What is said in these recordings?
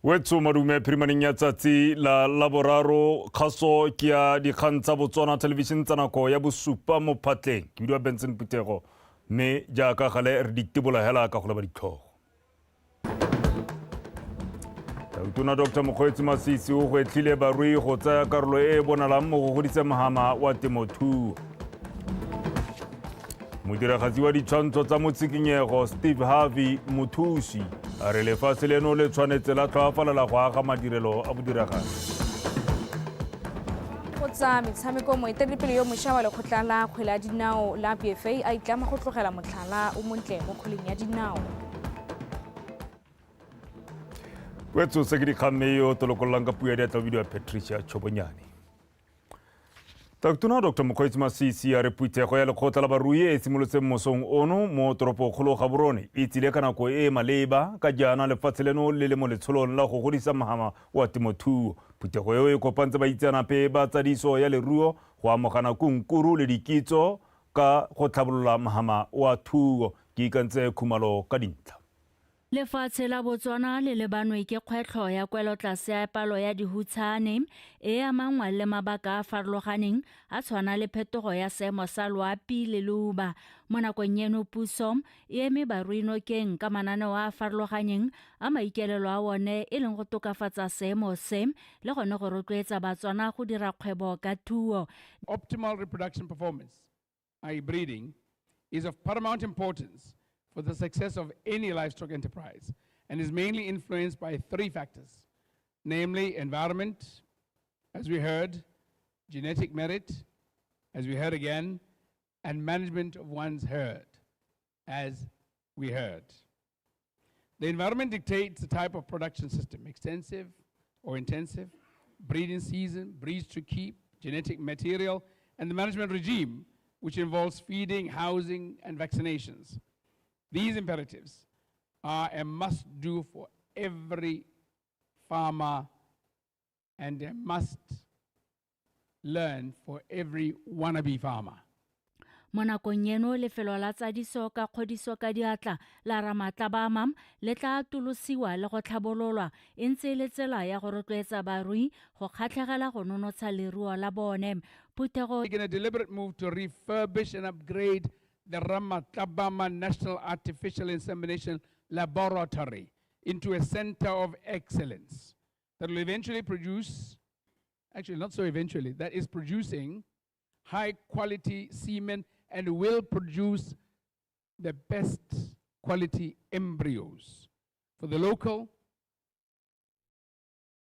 Wetso madume phirimaneng ya tsatsi la Laboraro, kgaso ke ya dikgang tsa Botswana Television tsa nako ya bosupa mo phatleng. Ke bidiwa Benson Phuthego, mme jaaka gale re di tibola hela ka go leba ditlhogo. Tautona Dr. Mokgweetsi Masisi o gwetlhile barui go tsaya karolo e e bonalang mo go godiseng mohama wa temothuo. Modiragatsi wa ditshwantsho tsa motshikinyego Steve Harvey Mothusi a re lefatshe leno le tshwanetse la tlhoafalela go aga madirelo a bodiragatsi. Go tsa metshameko, moeteledipele yo mošwa wa lekgotla la kgwele ya dinao la BFA a itlama go tlogela motlhala o montle mo kgweleng ya dinao. Wetso se ke dikgang mme yo tolokololang ka puo ya diatla o bidiwa Patricia Chobonyane. Tautona Dr. Mokgweetsi Masisi a re phuthego ya lekgotla la barui e e simolotseng mosong ono mo toropokgolo Gaborone e tsile ka nako e e maleba ka jaana lefatshe leno le le mo letsholong la go godisa mohama wa temothuo. Phuthego eo e kopantse baitseanape ba tsadiso ya leruo go amogana kunkuru le dikitso ka go tlhabolola mohama wa thuo. Ke ikantse Khumalo ka dintlha. Lefatshe la Botswana le lebanwe ke kgwetlho ya kwelotlase ya palo ya dihutshane e e amanngwang le mabaka a a farologaneng a tshwana le phetogo ya seemo sa loapi le leuba. Mo nakong eno puso e eme barui nokeng ka mananeo a a farologanyeng a maikaelelo a one e leng go tokafatsa seemo se le gone go rotloetsa Batswana go dira kgwebo ka thuo. Optimal reproduction performance i.e. breeding, is of paramount importance for the success of any livestock enterprise and is mainly influenced by three factors, namely environment, as we heard, genetic merit, as we heard again, and management of one's herd, as we heard. The environment dictates the type of production system, extensive or intensive, breeding season, breeds to keep, genetic material, and the management regime, which involves feeding, housing, and vaccinations. These imperatives are a must-do for every farmer and a must learn for every wannabe farmer. Mo nakong eno, lefelo la tsadiso ka kgodiso ka diatla la Ramatlabama le tla atolosiwa le go tlhabololwa e ntse e le tsela ya go rotloetsa barui go kgatlhegela go nonotsha leruo la bone. Phuthego. Taken a deliberate move to refurbish and upgrade the Ramatlabama National Artificial Insemination Laboratory into a center of excellence that will eventually produce, actually not so eventually, that is producing high quality semen and will produce the best quality embryos for the local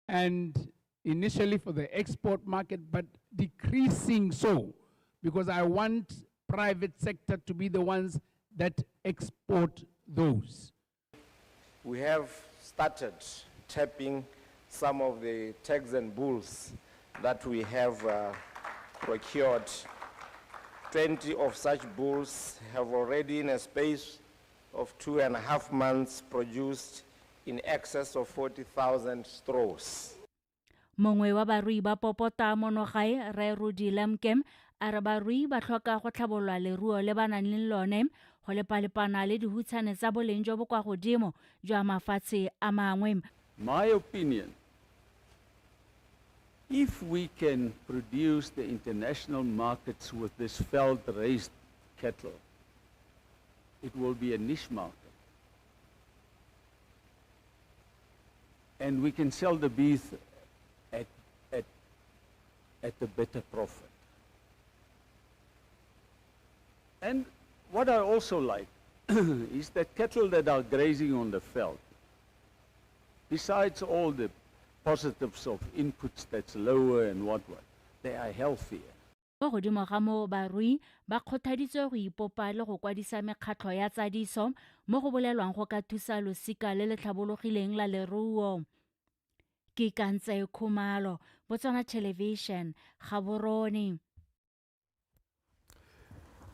and initially for the export market, but decreasing so because I want private sector to be the ones that export those. We have started tapping some of the Texan bulls that we have procured. 20 of such bulls have already, in a space of 2.5 months, produced in excess of 40,000 straws. Mongwe wa barui ba popota mono gae, Rre Rudi Lemke, a re barui ba tlhoka go tlhabololwa leruo le ba nang le lone go lepalepana le dihutshane tsa boleng jo bo kwa godimo jwa mafatshe a mangwe. My opinion, if we can produce the international markets with this veld-raised cattle, it will be a niche market. And we can sell the beef at a better profit. And what I also like is that cattle that are grazing on the veld, besides all the positives of inputs that's lower and what, they are healthier. Mo godimo ga moo, barui ba kgothaditswe go ipopa le go kwadisa mekgatlho ya tsadiso mo go bolelwang go ka thusa losika le le tlhabologileng la leruo. Ke Kantse Khumalo, Botswana Television, Gaborone.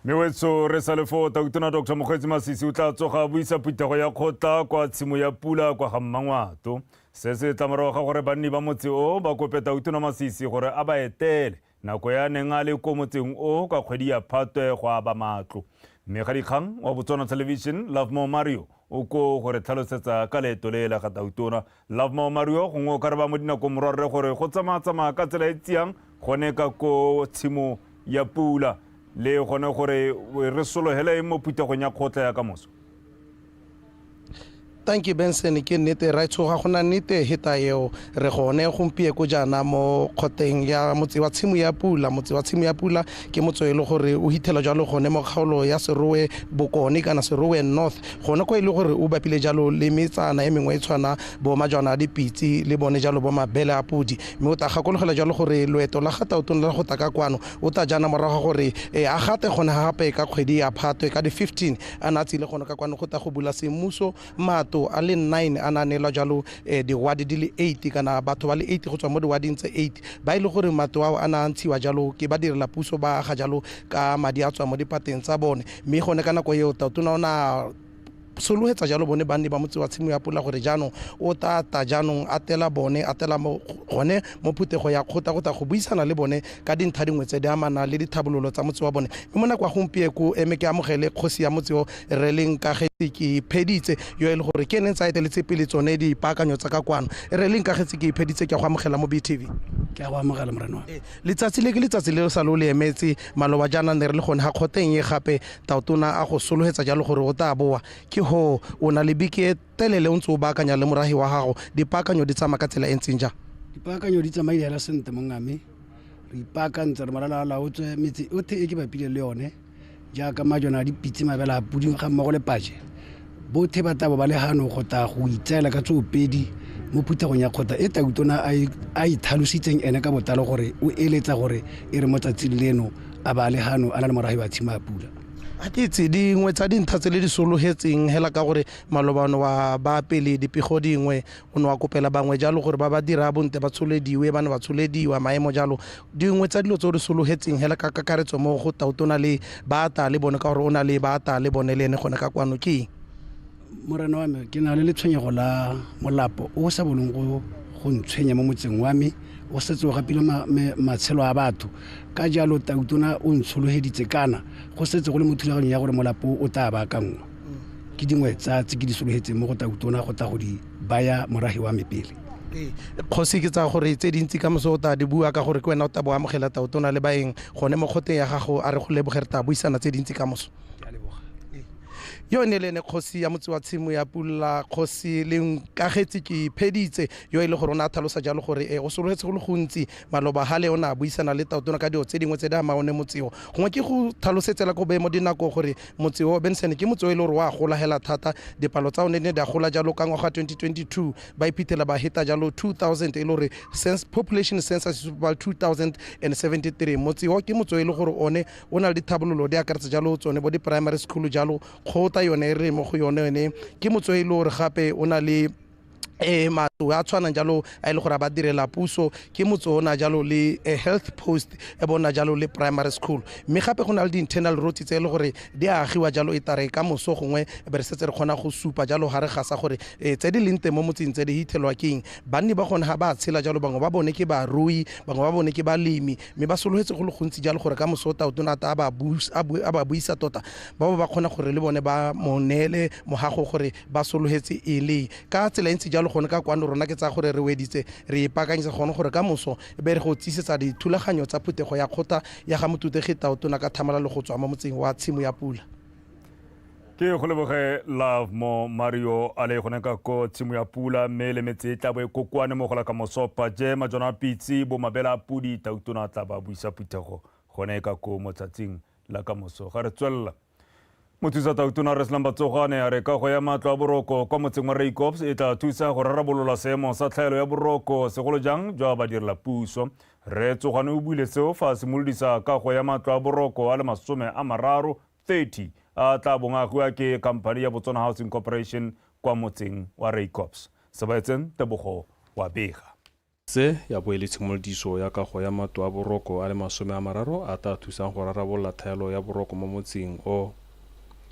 Mme wetso re sa le foo, Tautona Dr. Mokgweetsi Masisi o tla tsoga a buisa phuthego ya kgotla kwa tshimo ya pula kwa ga Mmangwato. Se se tla morago ga gore banni ba motse o ba kope Tautona Masisi gore a ba etele nako ya neng a le ko motseng o ka kgwedi ya Phatwe go aba matlo. Mmegadikgang wa Botswana Television, Lovemore Mario, o ko go re tlhalosetsa ka leeto le la ga Tautona. Lovemore Mario, gongwe o ka re ba mo dinakong morwarre gore go tsamaya-tsamaya ka tsela e tsiang gone ka ko tshimo ya pula le gone gore re sologele eng mo phuthegong ya kgotla ya kamoso. Thank you Benson, ke nnete ra tshoga go na nnete heta eo. Re gone gompieko jaana mo kgoteng ya motse wa tshimo ya pula. Motse wa tshimo ya pula ke motse e le gore o hithela jalo gone mo kgaolo ya Serowe Bokone kana Serowe North, gone kwa e le gore o bapile jalo le metsana e mengwe e tshwana bo majwana a dipitse le bone jalo bo mabele a podi. Mme o tla gakologela jalo gore loeto la ga Tautona la go tla ka kwano o tla jaana morago gore a gate gone gape ka kgwedi ya Phatwe ka di-15 a ne a tsile gone ka kwano go tla go bula semmuso matlo a le 9 a na neelwa jalo diwadi di le 8 kana batho ba le 8 go tswa mo diwading tse 8 ba e le gore matlo ao a na a ntshiwa jalo ke ba direla puso ba aga jalo ka madi a tswa mo dipateng tsa bone. Mme gone ka nako eo Tautona o na solohetsa jalo bone banni ba motse wa tshimo ya pula gore jaanong o tata jaanong a tela bone a tela mo gone mo phuthego ya kgotla go tla go buisana le bone ka dintlha dingwe tse di amanang le dithabololo tsa motse wa bone. Mme mo nako ya gompieko eme ke amogele kgosi ya motse o re leng Kagetse ke ipheditse yo e le gore ke ene ntse a eteletse pele tsone dipaakanyo tsa ka kwano. Re leng Kagetse ke ipheditse, ke a go amogela mo BTV. Ke a go amogela morena wa. Letsatsi le ke letsatsi le sa lo le emetse maloba jaana ne re le gone ga kgoteng e gape Tautona a go solohetsa jalo gore o tla boa. Ke ho o na le beke e telele o ntse o baakanya le morahi wa gago, dipaakanyo di tsamaya ka tsela e ntseng jang? Dipaakanyo di tsamaile hela sentle mongame, re ipaakantse re malala a laotswe metse yotlhe e ke bapile le yone jaaka majwana a dipitse mabele a podi ga mmogo le paje. Botlhe ba tla bo ba le gano go tla go itseela ka tsoopedi mo phuthegong ya kgotla e Tautona a e tlhalositseng ene ka botlalo gore o eletsa gore e re mo tsatsing leno a ba le gano a na le morahi wa tshimo ya pula. A ke itse dingwe tsa dintlha tse le di sologetseng hela ka gore malobane wa ba pele dipego dingwe o ne wa kopela bangwe jalo gore ba ba dira bonte ba tsholediwe, ba ne ba tsholediwa maemo jalo. Dingwe tsa dilo tse o di sologetseng hela ka kakaretso mo go Tautona le ba ta le bone ka gore o na le ba ta le bone le ene gone ka kwano ke eng? Morena wa me, ke na le letshwenyego la molapo o sa bolong go ntshwenya mo motseng wa me, o setse o gapile matshelo a batho. Ka jalo Tautona o ntshologeditse kana go setse go le mo thulaganyong ya gore molapo o tla baakangwa. Ke dingwe tsa tse ke di sologetseng mo go Tautona go tla go di baya morahi wa me pele. Kgosi ke tsa gore tse dintsi ka moso o tla di bua ka gore ke wena o tla bo amogela Tautona le baeng gone mo kgoteng ya gago, a re go leboge re tla buisana tse dintsi ka moso. Yo ne le ene kgosi ya motse wa tshimo ya pula, kgosi le Nkagetse ke ipheditse yo e le gore o ne a tlhalosa jalo gore o sologetse go le gontsi maloba gale o ne a buisana le Tautona ka dilo tse dingwe tse di amang one motse o. Gongwe ke go tlhalosetsela ko boemo dinako gore motse o Benson ke motse o e le gore o a gola hela thata, dipalo tsa one ne di a gola jalo ka ngwaga 2022 ba iphitlhela ba heta jalo 2000 e le gore population census ba 2073. Motse o ke motse o e le gore one o na le dithabololo di akaretsa jalo tsone bo di-primary school jalo, kgotla yone e re mo go yone yone ke motse e le gore gape o na le matlo a tshwanang jalo a e le gore a ba direla puso, ke motse o na jalo le health post e bona jalo le primary school. Mme gape go na le di-internal roads tse e le gore di a agiwa jalo e tare ka moso gongwe be re setse re kgona go supa jalo ga re gasa gore tse di leng teng mo motseng tse di hithelwa ke eng. Banni ba gone ga ba tshela jalo, bangwe ba bone ke barui, bangwe ba bone ke balemi, mme ba sologetse go le gontsi jalo gore ka moso Tautona a ba buisa tota ba bo ba kgona gore le bone ba mo neele mogago gore ba sologetse e le ka tsela e ntsi jalo. Gone ka kwano rona ke tsa gore re weditse re ipaakanyetsa gone gore ka moso e be re go tsisetsa dithulaganyo tsa phuthego ya kgotla ya ga Motutegi Tautona ka thamalalo go tswa mo motseng wa tshimo ya pula. Ke go leboge Lovemore Mario a le gone ka ko tshimo ya pula, mme le metse e tla bo e kokoane mo go la ka moso paje majwana a pitse bo mabele a podi Tautona tla ba buisa phuthego gone ka ko motsatsing la ka moso. Ga re tswelela, Mothusa Tautona Rre Slumber Tsogwane a re kago ya matlo a boroko kwa motseng wa Raikops e tla thusa go rarabolola seemo sa tlhaelo ya boroko segolo jang jwa badirela puso. Rre Tsogwane o buile seo fa a simolodisa kago ya matlo a boroko a le 30 30 a tla bong a agiwa ke khamphani ya Botswana Housing Corporation kwa motseng wa Raikops. Sebaetseng Tebogo wa bega. Se ya bo e le tshimolodiso ya kago ya matlo a boroko a le 30 a tla thusang go rarabolola thaelo ya boroko mo motseng o.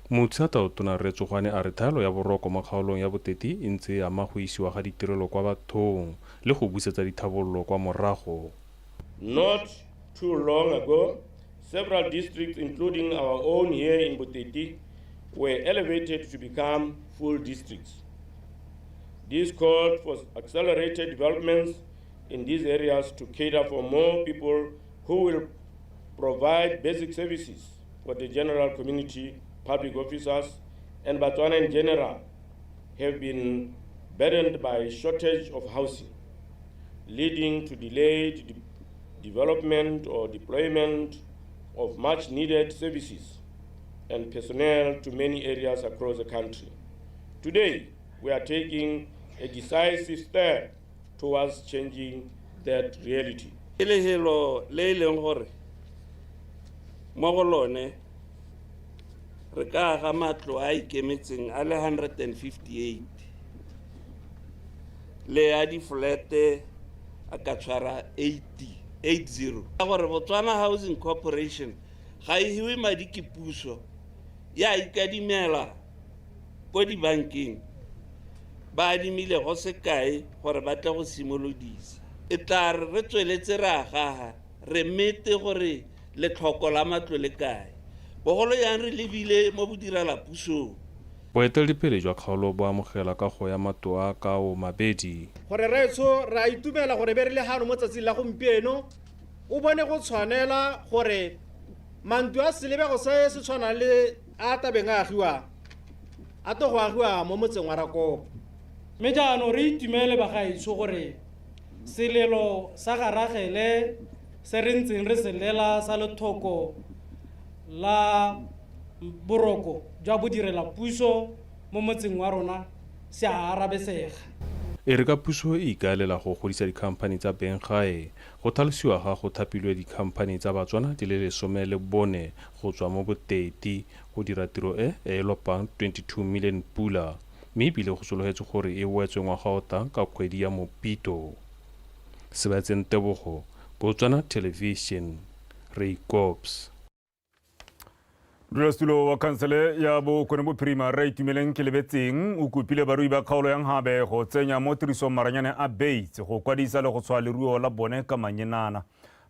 Mothusa Tautona Rre Tsogwane a re thaelo ya boroko mo kgaolong ya Boteti e ntse e ama go isiwa ga ditirelo kwa bathong le go busetsa dithabololo kwa morago. Not too long ago, Several districts, including our own here in Boteti, were elevated to become full districts. This called for accelerated developments in these areas to cater for more people who will provide basic services for the general community. Public officers and Botswana in general have been burdened by a shortage of housing, leading to delayed development or deployment of much needed services and personnel to many areas across the country. Today, we are taking a decisive step towards changing that reality. Ke lefelo le e leng gore mo go lone re ka aga matlo a ikemetseng a le 158 le a di-flat-e a ka tshwara 80. Ka gore Botswana Housing Corporation ga e hiwe madi ke puso, ya ikadimela ko dibankeng, ba adimile go sekae gore ba tle go simolodisa. E tla re re tsweletse re agaga re mete gore letlhoko la matlo le kae, bogolo yang re lebile mo bodirela pusong. Boeteledipele jwa kgaolo bo amogela kago ya matlo a kao mabedi. Gore raetsho re a itumela gore be re le gano mo tsatsing la gompieno, o bone go tshwanela gore mantlo a selebego se se tshwanang le a tabeng a agiwang a to go agiwa mo motseng wa Rakopo. Mme jaanong re itumele bagaetsho gore selelo sa garagele se re ntseng re se lela sa lethoko la boroko jwa bodirela puso mo motseng wa rona se a arabesega. E re ka puso e ikaelela go godisa dikhamphani tsa benggae, go tlhalosiwa ga go thapilwe dikhamphani tsa Batswana di le 14 go tswa mo Boteti go dira tiro e e lopang 22 million pula, mme ebile go sologetswe gore e wetswe ngwaga o tlang ka kgwedi ya Mopito. Sebatseng Tebogo, Botswana Television, Raikops. Modulasetulo wa khansele ya Bokone Bophirima Rre Itumeleng Kelebetseng o kopile barui ba kgaolo ya Nhabe go tsenya mo tirisong maranyane a Bates go kwadisa le go tshwaya leruo la bone ka manyenana.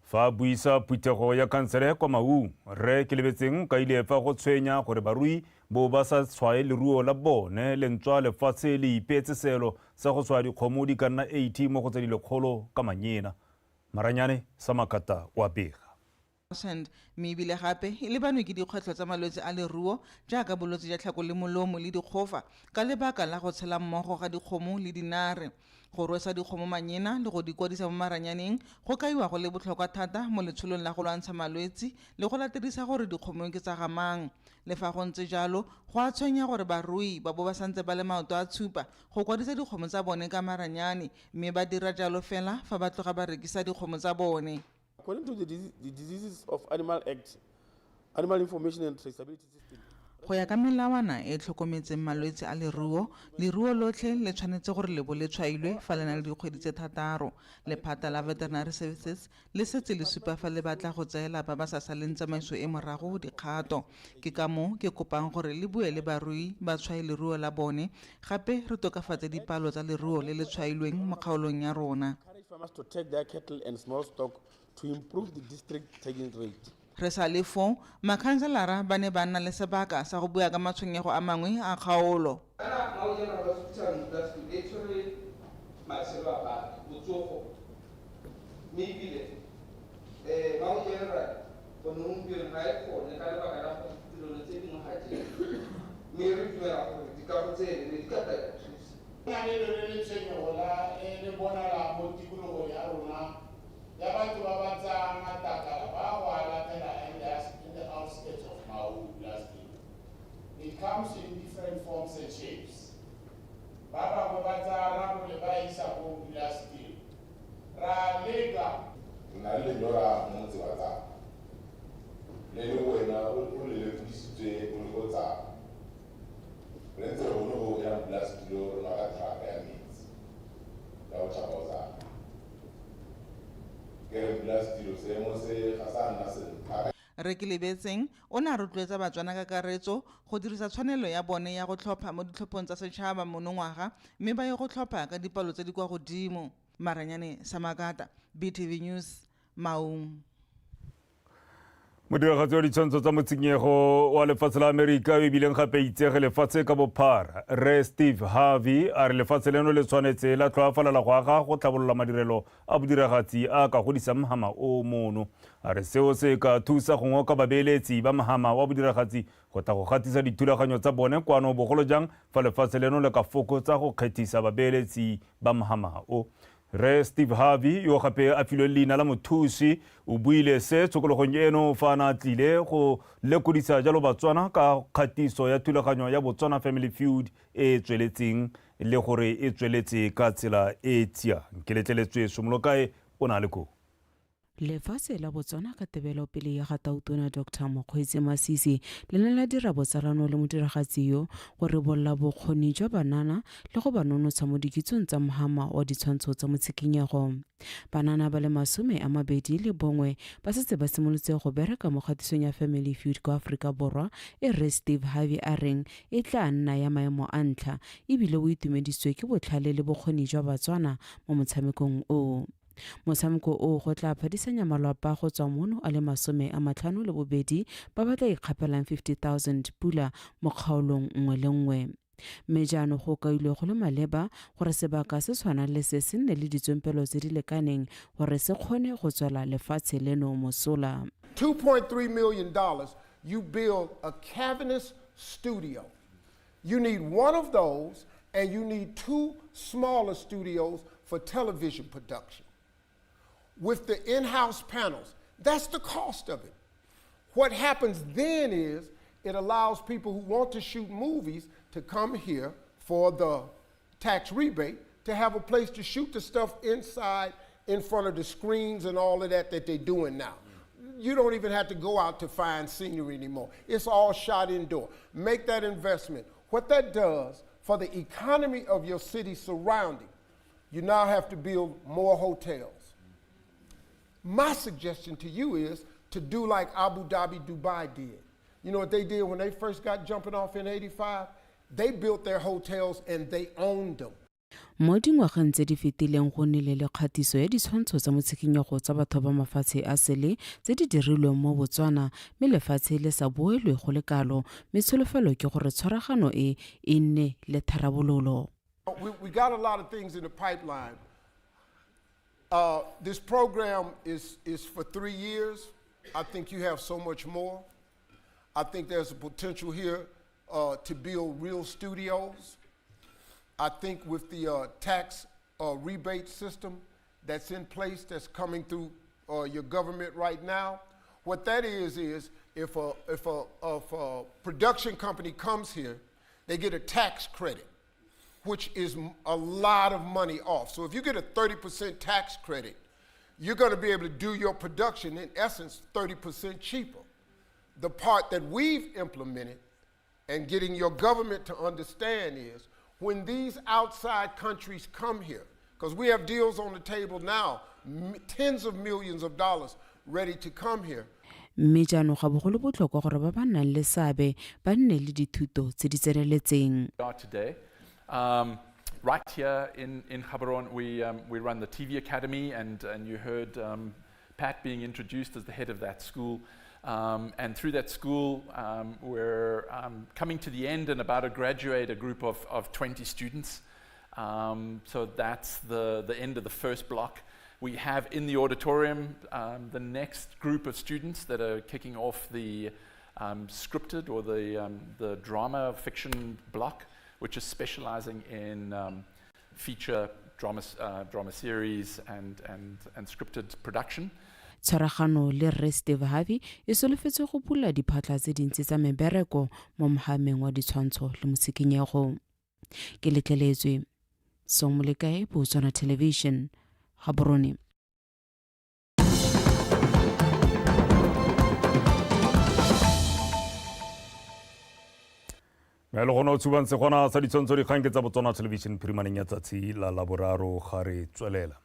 Fa a buisa phuthego ya khansele kwa Maung, Rre Kelebetseng o kaile fa go tshwenya gore barui bo ba sa tshwaye leruo la bone le ntswa lefatshe le ipeetse seelo sa go tshwaya dikgomo di ka nna 80 mo go tse di lekgolo ka manyena. Maranyane Samakata o a bega. Mme ebile gape e lebanwe ke dikgwetlho tsa malwetse a leruo jaaka bolwetse jwa tlhako le molomo le dikgofa ka lebaka la go tshela mmogo ga dikgomo le dinare. Go rwesa dikgomo manyena le go di kwadisa mo maranyaneng go kaiwa go le botlhokwa thata mo letsholong la go lwantsha malwetse le go latedisa gore dikgomo ke tsa ga mang. Le fa go ntse jalo, go a tshwenya gore barui ba bo ba santse ba le maoto a tshupa go kwadisa dikgomo tsa bone ka maranyane, mme ba dira jalo fela fa ba tloga ba rekisa dikgomo tsa bone. According to the Diseases of Animal Act, Animal Information and Traceability System. Go ya ka melawana e tlhokometseng malwetse a leruo, leruo lotlhe le tshwanetse gore le bo le tshwailwe fa le na le dikgwedi tse 6. Lephata la Veterinary Services le setse le supa fa le batla go tseela ba ba sa saleng tsamaiso e morago dikgato. Ke ka moo ke kopang gore le bue le barui ba tshwae leruo la bone, gape re tokafatse dipalo tsa leruo le le tshwailweng mo kgaolong ya rona. Encourage farmers to tag their cattle and small stock to improve the district tagging rate. Re sa le foo, makhanselara ba ne ba nna le sebaka sa go bua ka matshwenyego a mangwe a kgaolo. Kana Maun General Hospital Modulasetulo e tshwere matshelo a batho, botsogo, mme ebile, Maun General gone gompieno ga e kgone ka lebaka la gore ditirelo tse dingwe ga di, mme re dumela gore dikago tse ne di ka tla di thusa. Na le lone letshwenyego la, le bonala mo tikologong ya rona ya batho ba ba tsayang matlakala ba go a latlhela in the outskirts of Maun last week. It comes in different forms and shapes. Ba bangwe ba tsaya rabole ba isa ko Modulasetulo. Ra leka. Re na le lenyora mo motse wa Tsapa. Le le wena o le lekodisitswe o le ko Tsapa. Re ntse re bone go ya Modulasetulo re nwa ka truck ya metsi ya go tšhapa o Tsapa. Ke re Modulasetulo seemo se ga sa nna sentle. Re ke lebetseng o ne a rotloetsa Batswana ka kakaretso go dirisa tshwanelo ya bone ya go tlhopha mo ditlhophong tsa setšhaba monongwaga, mme ba ye go tlhopha ka dipalo tse di kwa godimo. Maranyane Samakata, BTV News, Maung. Modiragatsi wa ditshwantsho tsa motshikinyego wa lefatshe la Amerika yo ebileng gape itsege lefatshe ka bophara, Rre Steve Harvey, a re lefatshe leno le tshwanetse la tlhoafalela go aga go tlhabolola madirelo a bodiragatsi a a ka godisang mhama o mono. A re seo se ka thusa go ngoka babeeletsi ba mhama wa bodiragatsi go tla go gatisa dithulaganyo tsa bone kwano, bogolo jang fa lefatshe leno le ka fokotsa go kgethisa babeeletsi ba mhama o. Rre Steve Harvey, yo gape a filweng leina la mothusi, o buile se tshokologong eno fa a ne a tlile go lekodisa jalo Batswana ka kgatiso ya thulaganyo ya Botswana Family Feud e e tsweletseng le gore e tsweletse ka tsela e e tsiang. Keletleletswe Somolokae o ne a le koo. Lefatshe la Botswana ka tebelopele ya ga Tautona Doctor Mokgweetsi Masisi le ne la dira botsalano le modiragatsi yo go ribolola bokgoni jwa banana le go ba nonotsha mo dikitsong tsa mhama wa ditshwantsho tsa motshikinyego. Banana ba le 21 ba setse ba simolotse go bereka mo kgatisong ya Family Feud kwa Aforika Borwa e Rre Steve Harvey a reng e tlaa nna ya maemo a ntlha ebile o itumedisitswe ke botlhale le bokgoni jwa Batswana mo motshamekong o. Motshameko o go tla phadisanya malwapa go tswa mono a le 52 ba ba tla ikgapelang 50,000 pula mo kgaolong nngwe le nngwe. Mme jaanong go kailwe go le maleba gore sebaka se tshwanang le se se nne le ditsompelo tse di lekaneng gore se kgone go tswela lefatshe leno mosola. $2.3 million, you build a cavernous studio. You need one of those, and you need two smaller studios for television production. With the in-house panels, that's the cost of it. What happens then is it allows people who want to shoot movies to come here for the tax rebate, to have a place to shoot the stuff inside in front of the screens and all of that that they're doing now. You don't even have to go out to find scenery anymore. It's all shot indoor. Make that investment. What that does for the economy of your city surrounding, you now have to build more hotels. My suggestion to you is to do like Abu Dhabi, Dubai did. You know what they did when they first got jumping off in 85? They built their hotels and they owned them. Mo dingwageng tse di fetileng go nnile le kgatiso ya ditshwantsho tsa motshikinyego tsa batho ba mafatshe a sele tse di dirilweng mo Botswana mme lefatshe le sa boelwe go le kalo mme tsholofelo ke gore tshwaragano e e nne le tharabololo. We, we got a lot of things in the pipeline. This program is, is for three years. I think you have so much more. I think there's a potential here to build real studios. I think with the tax rebate system that's in place, that's coming through your government right now, what that is, is if a, if a, if a production company comes here, they get a tax credit, which is a lot of money off. So if you get a 30% tax credit, you're going to be able to do your production, in essence, 30% cheaper. The part that we've implemented and getting your government to understand is when these outside countries come here, because we have deals on the table now, tens of millions of dollars ready to come here. Mme jaanong ga bo go le botlhokwa gore ba ba nnang le seabe ba nne le dithuto tse di tseneletseng. Today. Right here in, in Gaborone, we, we run the TV Academy, and, and you heard Pat being introduced as the head of that school. And through that school, we're coming to the end and about to graduate a group of, of 20 students. So that's the, the end of the first block. We have in the auditorium the next group of students that are kicking off the scripted or the, the drama fiction block, which is specializing in feature drama, drama series and, and, and scripted production. Tshwaragano le Rre Steve Harvey e solofetswe go bula diphatlha tse dintsi tsa mebereko mo mohameng wa ditshwantsho le motshikinyego. Ke letleletswe Somolekae, Botswana Television, Gaborone. Le gone o tshubang segona sa ditshwantsho dikgang ke tsa Botswana Television phirimaneng ya tsatsi la Laboraro. Ga re tswelela,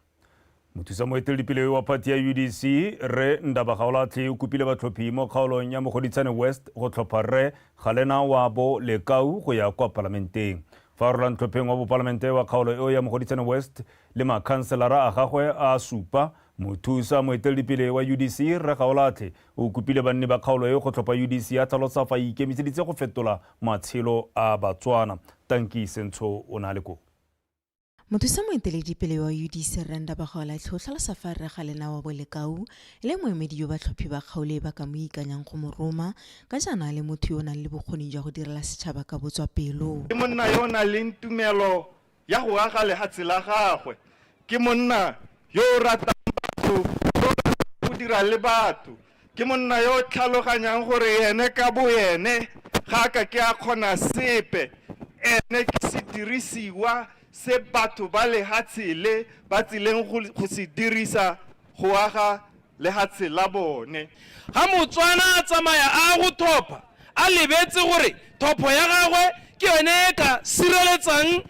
mothusa moeteledipele wa party ya UDC Rre Ndaba Gaolatlhe o kopile batlhophi mo kgaolong ya Mogoditshane West go tlhopha Rre Galena Wabo Lekau go ya kwa palamenteng. Fa a rola ntlhopheng wa bopalamente wa kgaolo eo ya Mogoditshane West le makhanselara a gagwe a supa Mothusa moeteledipele wa UDC Rre Gaolatlhe o kopile banni ba kgaolo eo go tlhopha UDC a tlhalosa fa e ikemiseditse go fetola matshelo a Batswana. Tanki Sentsho o ne a le koo. Mothusa moeteledipele wa UDC Rre Ndaba Gaolatlhe o tlhalosa fa Rre Galena wa Bolekau e le moemedi yo batlhophi ba kgaolo e ba ka mo ikanyang go mo roma ka jaana a le motho yo o nang le bokgoni jwa go direla setšhaba ka botswapelo. Ke monna yo o nang le tumelo ya go aga lehatshe la gagwe. Ke monna yo o ratang batho, yo o ratang go dira le batho. Ke monna yo o tlhaloganyang gore ene ka boene ga a ka ke a kgona sepe. Ene ke sedirisiwa se batho ba lehatshe le ba tsileng go se dirisa go aga lehatshe la bone. Ga Motswana a tsamaya a ya go thopha a lebetse gore thopho ya gagwe ke yone e ka sireletsang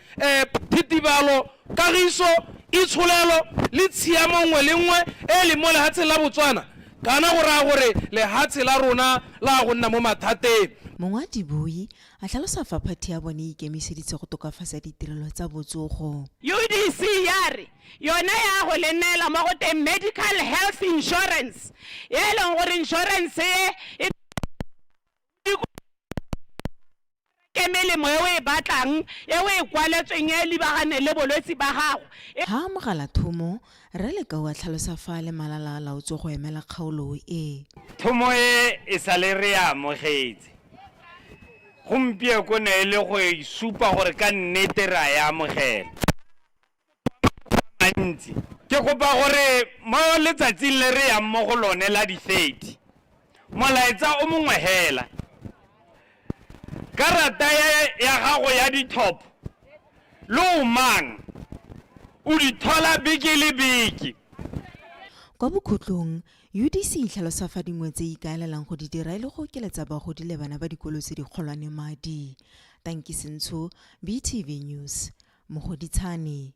thitibalo, kagiso, itsholelo le tshiamo nngwe le nngwe e e leng mo lehatsheng la Botswana, kana go raya gore lehatshe la rona la go nna mo mathateng. Mongwe wa dibui a tlhalosa fa phathi ya bone e ikemiseditse go tokafatsa ditirelo tsa botsogo. UDC ya re yone ya go le neela mo go teng medical health insurance e e leng gore insurance e e ke melemo e o e batlang e o e kwaletsweng e libaganeng le bolwetsi ba gago. Ha a amogela thomo, Rre Lekau a tlhalosa fa a le malala a laotswe go emela kgaolo e. Thomo e e sale re e amogetse. Gompieko ne e le go e supa gore ka nnete re a e amogela. Mantsi. Ke kopa gore mo letsatsing le re yang mo go lone la di 30, molaetsa o mongwe hela. Karata ya gago ya ditlhopho le o mang o di thola beke le beke. Kwa bokhutlong, UDC e tlhalosa fa dingwe tse e ikaelelang go di dira e le go okeletsa bagodi le bana ba dikolo tse dikgolwane madi. Tanki Sentsho, BTV News, Mogoditshane.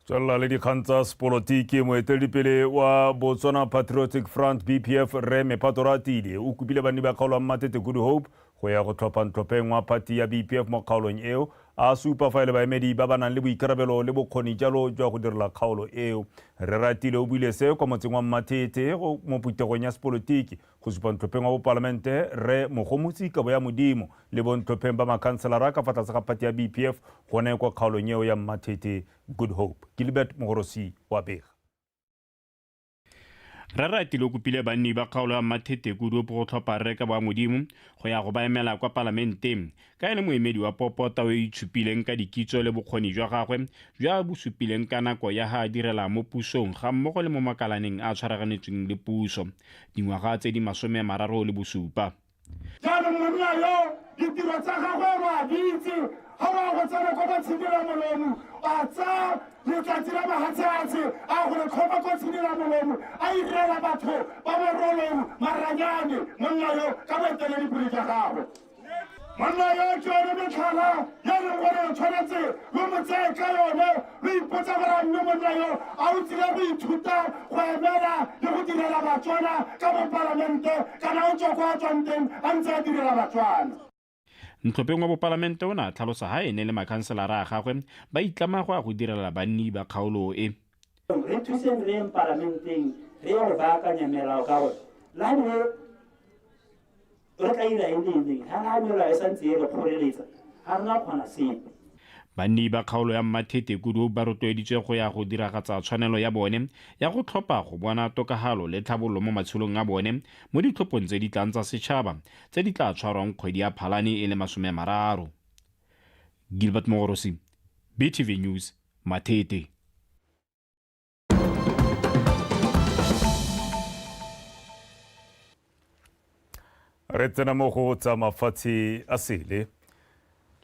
Tswelela le dikgang tsa sepolotiki. Moeteledipele wa Botswana Patriotic Front BPF Rre Mephato Ratile o kopile banni ba kgaolo ya Mmatete Good Hope go ya go tlhopha ntlhopheng wa phathi ya BPF mo kgaolong eo, a supa fa e le baemedi ba ba nang le boikarabelo le bokgoni jalo jwa go direla kgaolo eo. Rre Ratile o buile se kwa motseng wa Mmatete mo phuthegong ya sepolotiki go supa ntlhopheng wa bopalamente Rre Mogomotsi Kabo ya Modimo le bontlhopheng ba makhanselara ka fa tlase ga phathi ya BPF gone kwa kgaolong eo ya Mmathethe Good Hope. Gilbert Mogorosi wa bega. Rre Ratile o kopile banni ba kgaolo ya Mmathethe Good Hope go tlhopha Rre Kabo ya Modimo go ya go ba emela kwa palamenteng ka e le moemedi wa popota o itshupileng ka dikitso le bokgoni jwa gagwe jo a bo supileng ka nako ya ha a direla mo pusong ga mmogo le mo makalaneng a a tshwaraganetsweng le puso dingwaga tse di 37. Jaanong monna yo, ditiro tsa gagwe re a di itse, ga o a go tsena kwa Batshidila-molomo, a tsaya letsatsi la mahatshehatshe a go le tlhoma kwa Tshidila-molomo, a irela batho ba Morolong maranyane, monna yo ka boeteledipele jwa gagwe. Monna yo ke yone metlhala ye e leng gore re tshwanetse lo mo tseye ka yone, lo ipotsa gore a mme monna yo a o tsile go ithuta go emela le go direla Batswana ka bopalamente kana o tswa kwa a tswang teng a ntse a direla Batswana. Ntlhopheng wa bopalamente o ne a tlhalosa ha ene le makhanselara a gagwe ba itlama go ya go direla banni ba kgaolo e. Re thuseng re yeng palamenteng re ye go baakanya melao ka gore la ne re tla ira eng le eng ga ga melao e santse e re kgoreletsa ga rena kgona sepe. Banni ba kgaolo ya Mmathete Kudu ba rotloeditswe go ya go diragatsa tshwanelo ya bone ya go tlhopha go bona tokahalo le tlhabololo mo matshelong a bone mo ditlhophong tse di tlang tsa setšhaba tse di tla tshwarwang kgwedi ya Phalane e le 30. Gilbert Mogorosi, BTV News, Mathete. Re tsena mo go tsa mafatshe a sele.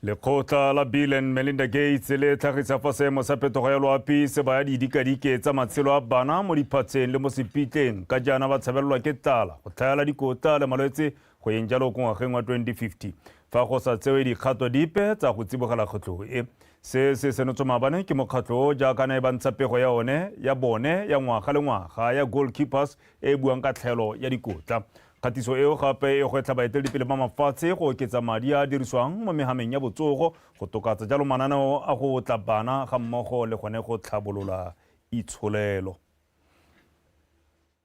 Lekgotla la Bill and Melinda Gates le tlhagisa fa seemo sa phetogo ya loapi se baya didikadike tsa matshelo a bana mo diphatsheng le mo sepitleng ka jaana ba tshabelelwa ke tlala, go tlhaela dikotla le malwetse go yeng jalo ko ngwageng wa 2050 fa go sa tsewe dikgato dipe tsa go tsibogela kgwetlho e. Se se senotswe maabane ke mokgatlho o jaaka ne ba ntsha pego ya one ya bone ya ngwaga le ngwaga ya Goalkeepers e e buang ka tlhaelo ya dikotla. Kgatiso eo gape e gwetlha baeteledipele ba mafatshe go oketsa madi a a dirisiwang mo mehameng ya botsogo go tokatsa jalo mananeo a go otla bana ga mmogo le gone go tlhabolola itsholelo.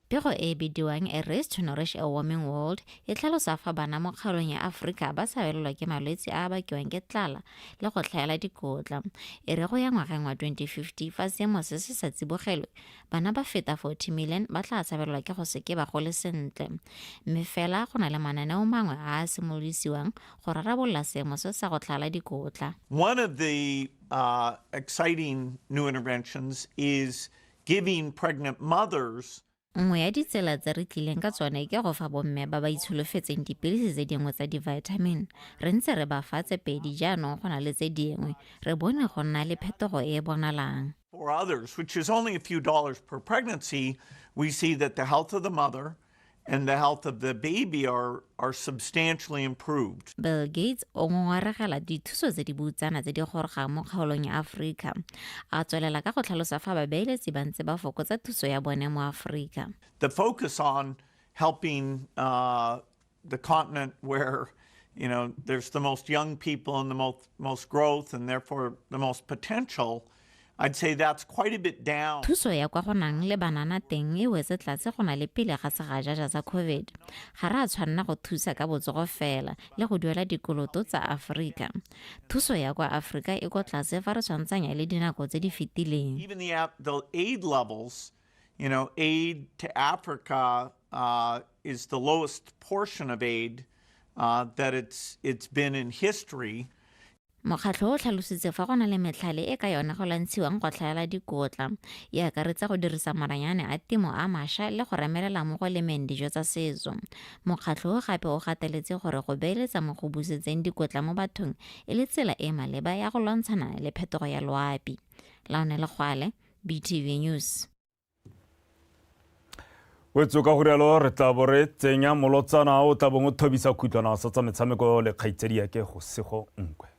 Pego e e bidiwang A Race to Nourish a Warming World e tlhalosa fa bana mo kgaolong ya Aforika ba tshabelelwa ke malwetse a a bakiwang ke tlala le go tlhaela dikotla. E re go ya ngwageng wa 2050 fa seemo se se sa tsibogelwe, bana ba feta 40 million ba tla tshabelelwa ke go se ke ba gole sentle. Mme fela go na le mananeo mangwe a a simolodisiwang go rarabolola seemo se sa go tlala dikotla. One of the uh, exciting new interventions is giving pregnant mothers Nngwe ya ditsela tse re tlileng ka tsone ke go fa bomme ba ba itsholofetseng dipilisi tse dingwe tsa di-vitamin. Re ntse re ba fa tse pedi jaanong go na le tse dingwe. Re bone go nna le phetogo e e bonalang. For others, which is only a few dollars per pregnancy, we see that the health of the mother and the health of the baby are, are substantially improved. Bill Gates o ngongoregela dithuso tse di boutsana tse di gorogang mo kgaolong ya Aforika. A tswelela ka go tlhalosa fa babeeletsi ba ntse ba fokotsa thuso ya bone mo Aforika. The focus on helping uh, the continent where you know there's the most young people and the most, most growth and therefore the most potential I'd say that's quite a bit down. Thuso ya kwa go nang le banana teng e wetse tlase go na le pele ga segajaja sa COVID. Ga re a tshwanela go thusa ka botsogo fela le go duela dikoloto tsa Aforika. Thuso ya kwa Aforika e ko tlase fa re tshwantshanya le dinako tse di fetileng. Even the, the aid levels, you know, aid to Africa uh, is the lowest portion of aid uh, that it's, it's been in history. Mokgatlho o tlhalositse fa go na le metlhale e ka yone go lwantshiwang go tlhaela dikotla. E akaretsa go dirisa maranyane a temo a masha le go remelela mo go lemeng dijo tsa setso. Mokgatlho o gape o gateletse gore go beeletsa mo go busetseng dikotla mo bathong e le tsela e e maleba ya go lwantshana le phetogo ya loapi. Laone Legwale, BTV News. Wetso ka go rialo re tla bo re tsenya molotsana o tla bong o thobisa khutlwana sa tsa metshameko le kgaitsedi ya ke go sego nkwe.